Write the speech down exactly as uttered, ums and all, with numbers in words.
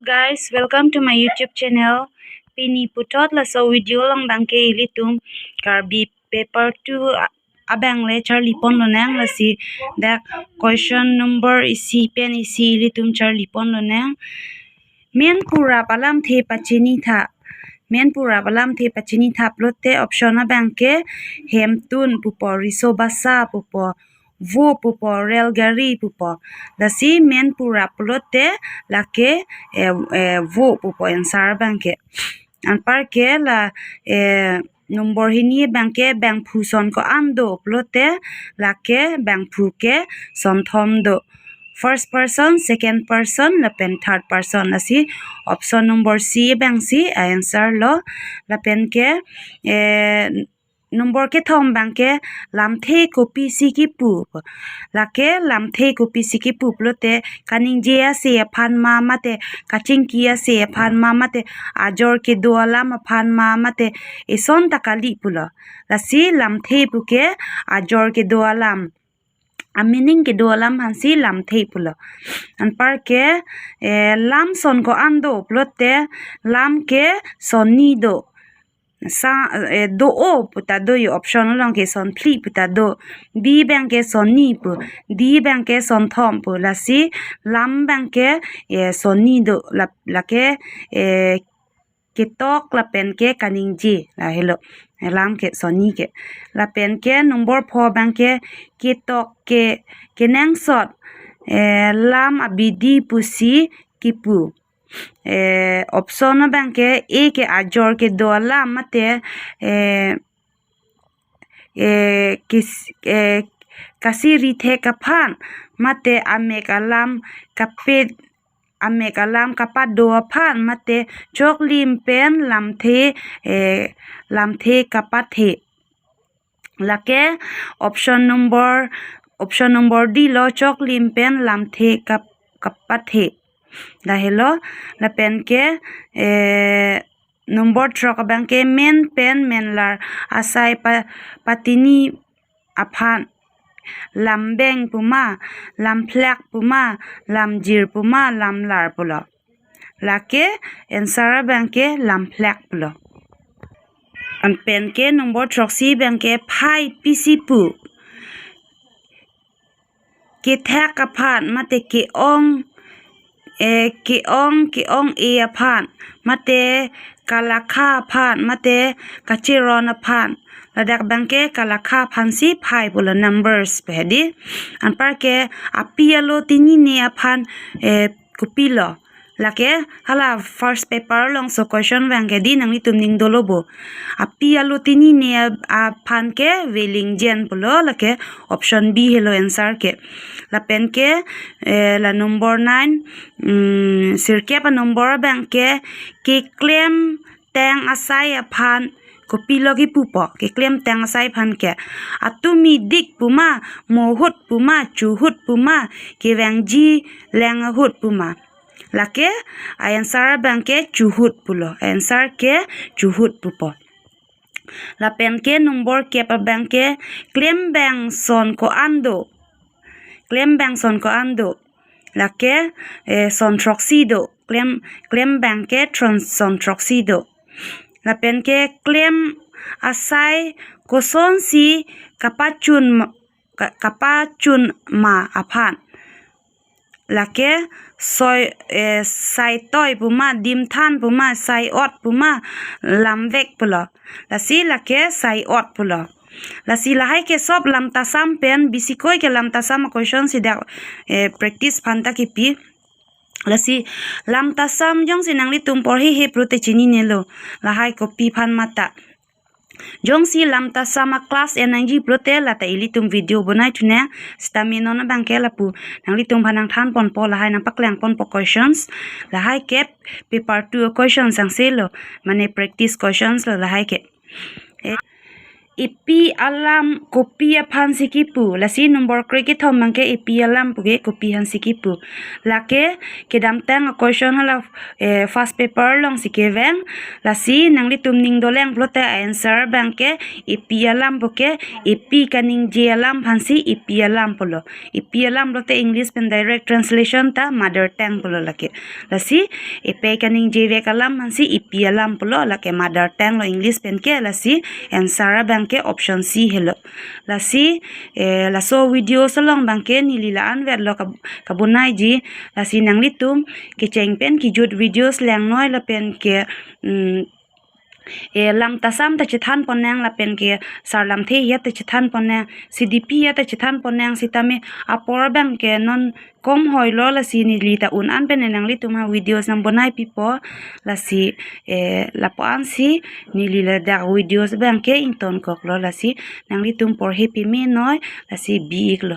Guys, welcome to my YouTube channel. Pini puthot laso video along abangke ilitum Karbi paper two a-, abang le charli ponlonang, lasi dak question number isi pen isi ilitum charli ponlonang. Men purap alamthe pachini tha. Men purap alamthe pachini tha pulote option abangke hemtun pupo, riso basa pupo, vo pupo, rel gari pupo. Lasi men purap pulote lake, eh, eh, vo pupo answer abangke. Anparke la, eh, number hini abangke bangphu son ko-an do pulote lake bangphu ke sonthom do. First person, second person, lapen third person. Lasi option number C abangsi a-answer lo. Lapenke, eh, number kethom abangke lamthe kopisi kipu. Lake lamthe kopisi kipu pulote kaningje ase aphan ma, mate kachingki ase aphan ma, mate ajor kedo alam aphan ma, mate eson ta kali pulo. Lasi lamthe puke ajor kedo alam, a-meaning kedo alam aphansi lamthe pulo. Anparke, eh, lam son ko-an do pulote lam ke sonni do. Sa, eh, do-o puta do, yo option along ke sonphli puta do. B abangke sonni pu, D abangke sonthom pu. Lasi lam abangke, eh, sonni do, la, lake, eh, ketok lapenke kaningje, lahelo. Eh, lam ke sonni ke. Lapenke number four abangke ketok ke kenangsot, eh, lam abidi pusi kipu. Eh, option abangke A ke ajor kedo alam mate, eh, eh, kis-, eh, kasiri thek aphan mate amek alam kapet, amek alam kapado aphan mate choklim pen lamthe, eh, lamthe kapathe. Lake option number, option number D lo, choklim pen lamthe kap-, kapathe. Lahelo, lapenke, eh, number throk abangke men pen menlar asai pa-, patini aphan lambeng puma, lamphlak puma, lamjir puma, lamlar pulo. Lake answer abangke lamphlak pulo. Anpenke number throksi abangke phai pisi pu. Kethak aphan mate ke-ong, eh, ke-ong, ke-ong-e aphan mate kalakha aphan mate kacheron aphan. Ladak abangke kalakha aphansi phai pulo, numbers pu hedi. Anparke api alo tinine aphan, eh, kopilo. Lake hala first paper alongso question abangke di nanglitum ning dolo bo. Api alo tinine a-, aphan ke velingjen pulo, lake option B helo answer ke. Lapenke, eh, la number nine, mm, sirkep a-number abangke keklem teng asai aphan kopilo kipupo, keklem teng asai aphan ke. Atumi dik puma, mohut puma, chuhut puma, kevangji leng ahut puma. Lake a-answer abangke chuhut pulo. A-answer ke chuhut pupo. Lapenke number kep abangke klembang son ko-an do. Klembang son ko-an do. Lake, eh, son throksi do. Klem, klembang ke tron son throksi do. Lapenke klem asai kosonsi kapachun ma-, ka-, kapachun ma aphan. Lake soi, eh, saitoi puma, dimthan puma, saiot puma, lamvek pulo. Lasi lake saiot pulo. Lasi lahai ke sop lamtasam pen, bisikoi ke lamtasam a-question si dak, eh, practice aphan ta kipi. Lasi lamtasam jongsi nanglitum porhi he pulote chininelo. Lahai kopi aphan mata. Jongsi lamtasam a-class en nangji pulote lata ilitum video bonai thunang, sitame non abangke lapu nanglitum aphan nangthan ponpo, lahai nangpaklang ponpo questions, lahai ke paper two questions angselo, mane practice questions lo lahai ke. Eh, epi alam kopi aphansi kipu. Lasi number kre-kethom abangke epi alam puke kopi aphansi kipu. Lake kedamtang a-question hala, eh, first paper alongsi kevang. Lasi nanglitum ning dolang pulote a-answer abangke epi alam puke epi kaningje alam aphansi epi alam pulo. Epi alam pulote English pen direct translation ta mother tongue pulo lake. Lasi epi kaningje vek alam aphansi epi alam pulo, lake mother tongue lo English pen ke. Lasi answer abangke option C helo. Lasi, eh, laso videos along abangke neli la-an vetlo kab-, kabonaiji. Lasi nanglitum kecheng pen kejut videos langnoi lapen ke, mm, eh, lam tasam ta chethan ponnang lapen ke sarlamthe ya ta chethan ponnang, C D P ya ta chethan ponnang sitame apor abangke non kom hoilo. Lasi neli ta un an pen nanglitum ha videos nangbonai pipo. Lasi, eh, lapu-ansi neli ladak videos abangke ingtonkoklo. Lasi nanglitum porhe pime noi, lasi bi-iklo.